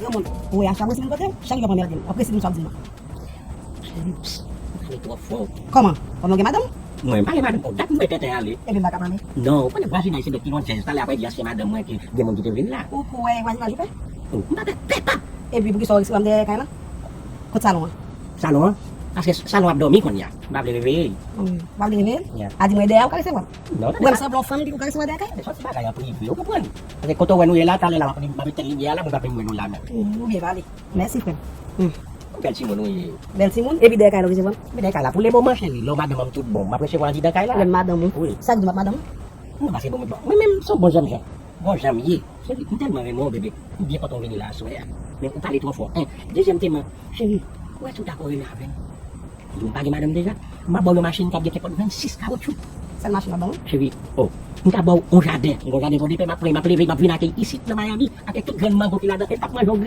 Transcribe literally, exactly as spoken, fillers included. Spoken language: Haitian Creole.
Kòman? Ou wè a chak mwen si mwen kote, chak jou ap anmède m. Ap resi di m sa w ap di m nan. Cheri, psst, ou pale twò fò. Kòman? Kòman w gen madanm? Mwen pale madanm, oh, dat mwen tenten ale. Epi m pa ka pale. Non, ou konnen vwazinaj se bèt ki gon djèz talè apre di aske madanm mwen ki gen moun ki te vin la. Ou pou wè vwazinaj ou fè? Oh, m pa pè pèp. Epi pou ki sa w resi m dèyè kay la? Kot salon an? Salon an? Paske salon ap dòmi kounye a. M pa vle reveye l. Hmm, w ap vle reveye l? Yeah. A di mwen dèyè ou ka resevwa. Non, Ou wè m sanble yon fanm ki pou ka resevwa dèyè kay? Se yon ti bagay an prive, ou konprann? Paske kote w wè nou ye la, talè la, m ap met tèt limyè la, mwen pa menm wè nou la menm. Hmm, ou byen pale. Mèsi frè m. Hmm. Bèl timoun ou ye. Bèl timoun, epi dèyè kay la w resevwa m? Men dèyè kay la, pou le moman, cheri, lè w madanm an m tout bon, m ap resevwa andidan kay la. Lè m madanm ou. Wi. Sa k di m ap madanm ou? Non, paske bon, mwen menm se yon bon jènjan. Bon jan m ye. Cheri, m tèlman renmen w, bebe. M byen kontan w vini la aswè a. Men ou pale twò fò. En, dezyèm teman, cheri, ou wè si w dakò rele avè m? Ou pa gen madanm deja? M ap ba w yon machin k ap gen kenpòt vennsis kawotchou. Sèl machin w ap ban mwen? Cheri, oh, m ka ba w yon jaden. M gon jaden pòdepè, m ap pran, m ap leve, m ap vin ak li isit nan Miami, ak tout grenn mango ki ladan, e m ap manje yon